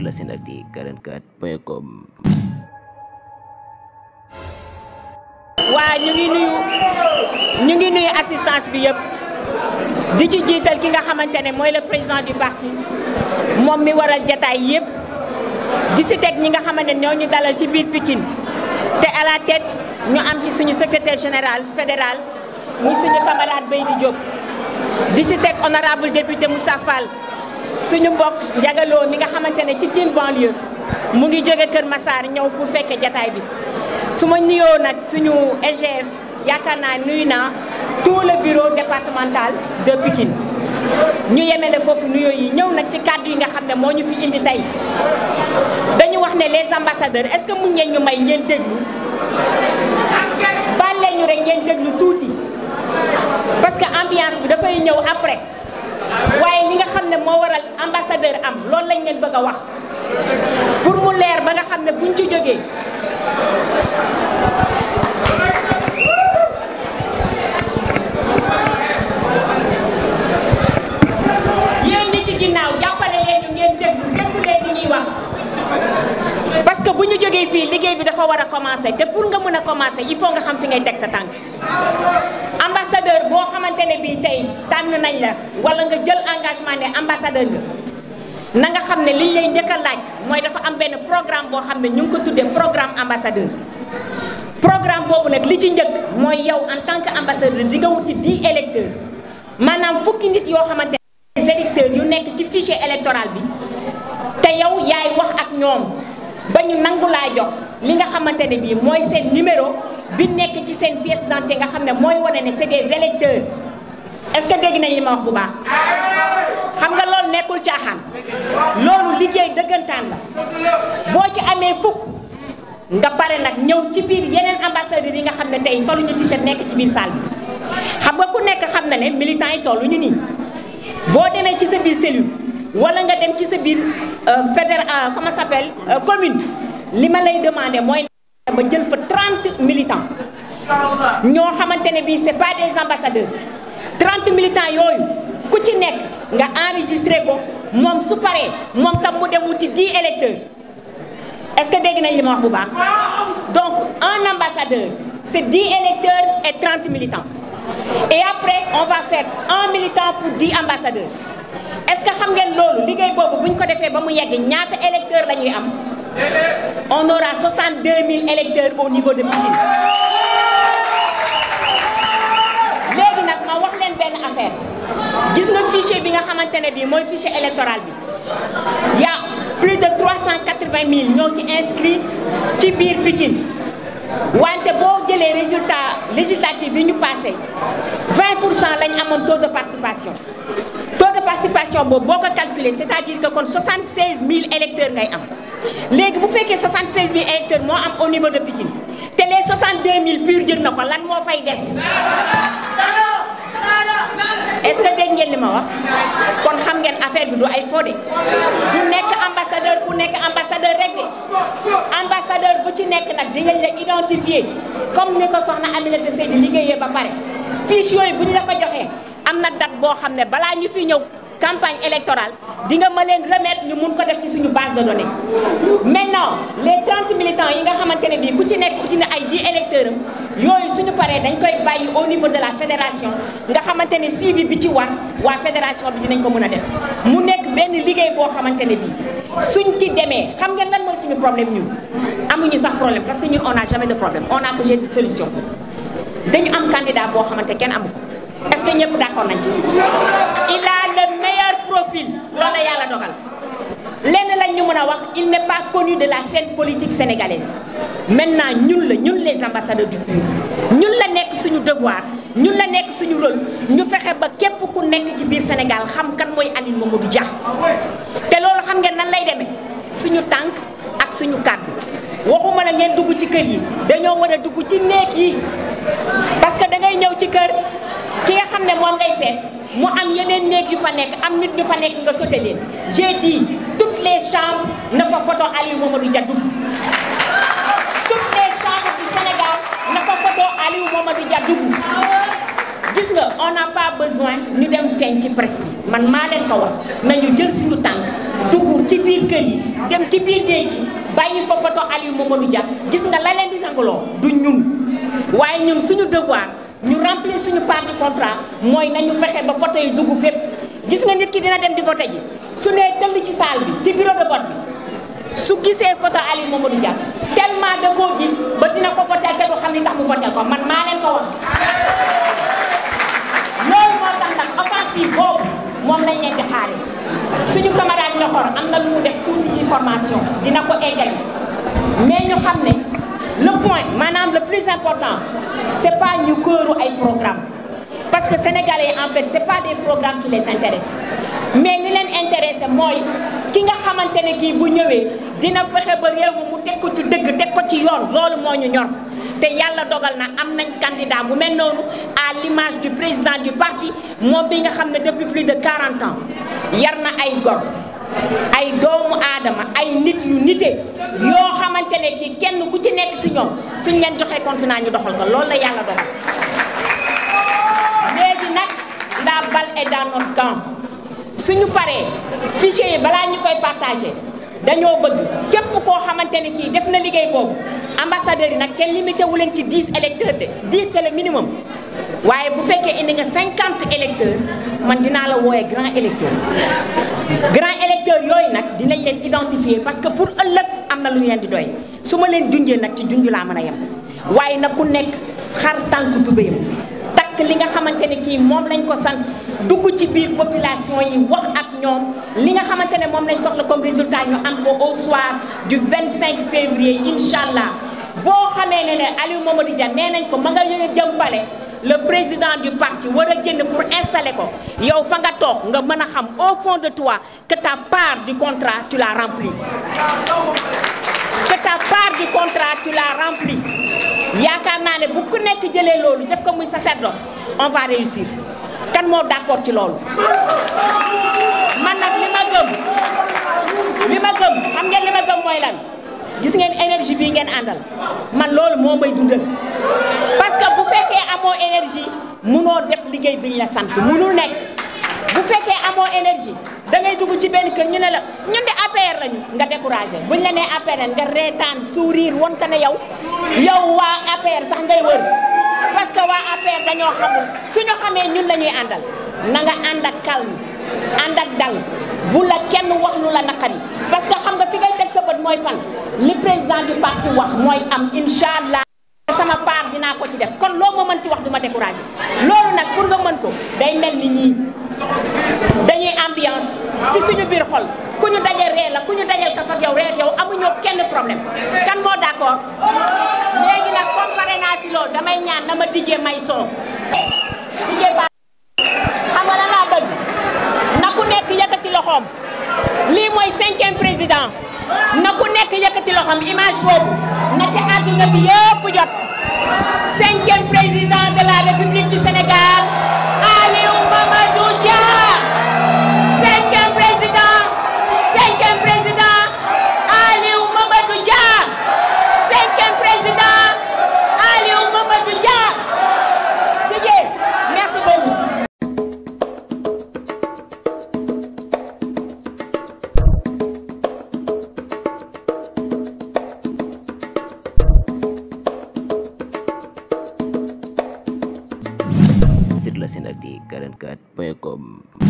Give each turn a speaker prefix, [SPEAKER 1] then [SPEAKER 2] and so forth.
[SPEAKER 1] la Senactu 44.com.
[SPEAKER 2] waa ñu ngi nuyu assistance bi yëpp di ci jiital ki nga xamante ne mooy le président du parti moom mi waral jataay yëpp di si teg ñi nga xamante ne ñoo ñu dalal ci biir Pikine te à la tête ñu am ci suñu secrétaire général fédéral muy suñu camarade Baydi Diop di si teg honorable député Moussa Fall suñu mbokk njagaloo mi nga xamante ne ci team banlieue mu ngi jóge Kër Massar ñëw pour fekke jataay bi su ma nuyoo nag suñu EGF yaakaar naa nuyu naa tout le bureau départemental de Pikine ñu yemele foofu nuyoo yi ñëw nag ci kàddu yi nga xam ne moo ñu fi indi tey dañu wax ne les ambassadeurs est-ce que mun ngeen ñu may ngeen déglu bàlle ñu rek ngeen déglu tuuti parce que ambiance bi dafay ñëw après waaye li nga xam ne moo waral ambassadeur am loolu lañ leen bëgg a wax pour mu leer ba nga xam ne buñ ci jógee yéen ñi ci ginnaaw jàppale leen ñu ngeen déglu leen li ñuy wax parce que bu ñu jógee fii liggéey bi dafa war a commencer te pour nga mën a commencer il faut nga xam fi ngay teg sa tànk ambassadeur boo xamante ne bii tey tànn nañ la wala nga jël engagement ne ambassadeur nga na nga xam ne liñ lay njëkk a laaj mooy dafa am benn programme boo xam ne ñu ngi ko tuddee programme ambassadeur programme boobu nag li ci njëkk mooy yow en tant que ambassadeur di nga wuti 10 électeurs maanaam fukki nit yoo xamante ne des électeurs yu nekk ci fichier électoral bi te yow yaay wax ak ñoom ba ñu nangu laa jox li nga xamante ne bii mooy seen numéro bi nekk ci seen pièce d'identité nga xam ne mooy wane ne c'est des électeurs est-ce que dégg nañ li ma wax bu baax xam nga loolu nekkul caaxaan loolu liggéey dëggantaan la boo ci amee fukk nga pare nag ñëw ci biir yeneen ambassadeurs yi nga xam ne tey soluñu t-shirt nekk ci biir salle bi xam nga ku nekk xam na ne militants yi tollu ñu nii boo demee ci sa biir cellule wala nga dem ci sa biir comment ça s'appelle commune li ma lay demander mooy ba jël fa 30 militants ñoo xamante ne bii c'est pas des ambassadeurs 30 militants yooyu ku ci nekk nga enregistré ko moom su paree moom tam mu dem wuti 10 électeurs est-ce que dégg nañ li ma wax bu baax donc un ambassadeur c'est 10 électeurs et 30 militants et après on va faire 1 militant pour 10 ambassadeurs est-ce que xam ngeen loolu liggéey boobu bu ñu ko defee ba mu yegg ñaata électeurs la ñuy am on aura 62 000 électeurs au niveau de Pikine léegi nag ma wax leen benn affaire gis nga fichier bi nga xamante ne bii mooy fichier électoral bi y a plus de 380 000 ñoo ci inscrit ci biir Pikine wante boo jëlee résultat législatif bi ñu passé 20% lañ amoon taux de participation boobu boo ko calculer c'est-à-dire que kon 76 000 électeurs ngay am léegi bu fekkee 76 000 électeurs moo am au niveau de Pikine te les 62 000 pur jël na ko lan moo fay des est-ce que dégg ngeen li ma wax kon xam ngeen affaire bi du ay faux de du nekk ambassadeur bu nekk ambassadeur rek de ambassadeur bu ci nekk nag dinañ la identifier comme ni ko soxna Aminata Seydi liggéeyee ba pare fiche yooyu bu ñu la ko joxee am na date boo xam ne balaa ñu fi ñëw campagne électorale di nga ma leen remettre ñu mun ko def ci suñu base de données maintenant les 30 militants yi nga xamante ne bii ku ci nekk uti na ay 10 électeurs am yooyu suñu paree dañ koy bàyyi au niveau de la fédération nga xamante ne suivi bi ci war waa fédération bi dinañ ko mën a def mu nekk benn liggéey boo xamante ne bii suñ ci demee xam ngeen lan mooy suñu problème ñun amuñu sax problème parce que ñun on n'a jamais de problème on a que j'ai des solutions dañu am candidat boo xamante kenn amu ko est-ce que ñëpp d'accord nañ ci il a le meilleur profil loolu la yàlla dogal lenn lañ ñu mën a wax il n'est pas connu de la scène politique sénégalaise maintenant ñun les ambassadeurs du PUR ñun la nekk suñu devoir ñun la nekk suñu rôle ñu fexe ba képp ku nekk ci biir Sénégal xam kan mooy Aline Mamadou Dia te loolu xam ngeen nan lay demee suñu tànk ak suñu kàddu waxuma la ngeen dugg ci kër yi dañoo war a dugg ci néeg yi parce que da ngay ñëw ci kër ki nga xam ne moom ngay seet mu am yeneen néeg yu fa nekk am nit ñu fa nekk nga sote leen j'ai dit toutes les chambres na fa photo Aliou Mamadou Dia dugg toutes les chambres du Sénégal na fa photo Aliou Mamadou Dia dugg gis nga on n'a pas besoin ñu dem feeñ ci presse bi man maa leen ko wax nañu jël suñu tànk dugg ci biir kër yi dem ci biir néeg yi bàyyi fa photo Aliou Mamadou Dia gis nga la leen di nanguloo du ñun waaye ñun suñu devoir ñu remplir suñu part du contrat mooy nañu fexe ba photo yi dugg fépp gis nga nit ki dina dem di voté ji su nee tëll ci salle bi ci bureau de vote bi su gisee photo Aliou Mamadou Dia tellement da koo gis ba dina ko voté te du xam ni tax mu voté ko man maa leen ko wax loolu moo tax nag offensive boobu moom lañ leen di xaare suñu camarade Ñoxor am na lu mu def tuuti ci formation dina ko eggali mais ñu xam ne le point maanaam le plus important c'est pas ñu këru ay programme parce que sénégalais en fait c'est pas des programmes qui les intéressent mais li leen intéressé mooy ki nga xamante ne kii bu ñëwee dina fexe ba réew mi mu teg ko ci dëgg teg ko ci yoon loolu moo ñu ñor te yàlla dogal na am nañ candidat bu mel noonu à l'image du président du parti moom bi nga xam ne depuis plus de 40 ans yar na ay gor ay doomu aadama ay nit yu nite yoo xamante ne kii kenn ku ci nekk si ñoom suñ leen joxee continent ñu doxal ko loolu la yàlla dogal léegi nag la balle est dans notre camp suñu paree fichier yi balaa ñu koy partagé dañoo bëgg képp koo xamante ne kii def na liggéey boobu ambassadeurs yi nag kenn limité wu leen ci 10 électeurs de 10 c'est le minimum waaye bu fekkee indi nga 50 électeurs man dinaa la wooyee grand électeur yooyu nag dinañ leen identifier parce que pour ëllëg am na lu ñu leen di doy su ma leen junjee nag ci junj laa mën a yem waaye nag ku nekk xar tànk tubéyam takk li nga xamante ne kii moom lañ ko sant dugg ci biir population yi wax ak ñoom li nga xamante ne moom lañ soxla comme résultat ñu am ko au soir du 25 février incha allah boo xamee ne Aliou Mamadou Dia nee nañ ko ma nga jëm palais le président du parti war a génn pour installer ko yow fa nga toog nga mën a xam au fond de toi que ta part du contrat tu l'as rempli que ta part du contrat tu l'as rempli yaakaar naa ne bu ku nekk jëlee loolu def ko muy sacerdoce on va réussir kan moo d'accord ci loolu man nag li ma gëm xam ngeen li ma gëm mooy lan gis ngeen énergie bii ngeen àndal man loolu moo may dundal parce que bu fekkee amoo énergie munoo def liggéey bi ñu la sant munul nekk bu fekkee amoo énergie da ngay dugg ci benn kër ñu ne la ñun de APR lañu nga découragé buñ la nee APR nga reetaan sourire won ka ne yow waa APR sax ngay wër parce que waa APR dañoo xamul suñu xamee ñun la ñuy àndal na nga ànd ak calme ànd ak dal bu la kenn wax lu la naqari parce que xam nga fi ngay teg sa bët mooy fan li président du parti wax mooy am incha sama part dinaa ko ci def kon loo ma mën ci wax du ma découragé loolu nag pour nga mën ko day mel ni ñii dañuy ambiance ci suñu biir xol ku ñu dajal ree la ku ñu dajal kaf ak yow reer yow amuñoo kenn problème kan moo d'accord léegi nag comme pare naa si loolu damay ñaan na ma dijee may son dijee ba xam nga la laa bëgg na ku nekk yëkkati loxoom lii mooy 5e président na ku nekk yëkkati loxoom image boobu na ci àdduna bi yëpp jot 5e président de la République du Sénégal Aliou Mamadou Dia 5e président Aliou Mamadou Dia 5e président Aliou Mamadou Dia Didier merci beaucoup.
[SPEAKER 1] Site la Senactu 44.com